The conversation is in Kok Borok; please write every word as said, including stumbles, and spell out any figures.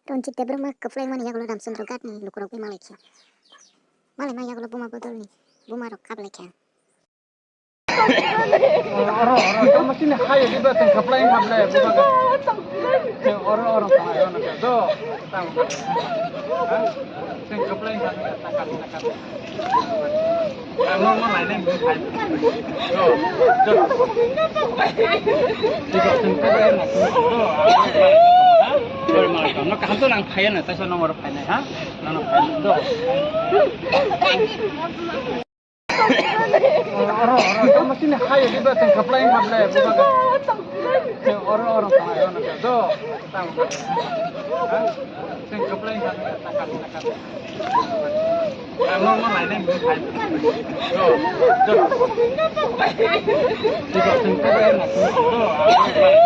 Tonchit Debbarma kwphlai mani yagulo Ramchandra Ghat ni lukurok bai malai kha. Malai ma yagulo buma bodol ni buma rok kap lai kha. Oro, oro, tamo sini hai di ba teng kaplai kaplai buka. Oro, oro, do. Teng kaplai kaplai. Ang normal lainai mung khai. Do, do. Tiga teng kaplai na. Do. Sorry, malai. No kaham to nang khai na, taisa nang oro khai na, ha? Nang khai. Do. Oro, oro, tamo sini hai di ba teng kaplai kaplai buka. Oro, oro, do. Teng kaplai kaplai. Ang normal lainai mung khai. Do, do. Tiga teng kaplai na. Do.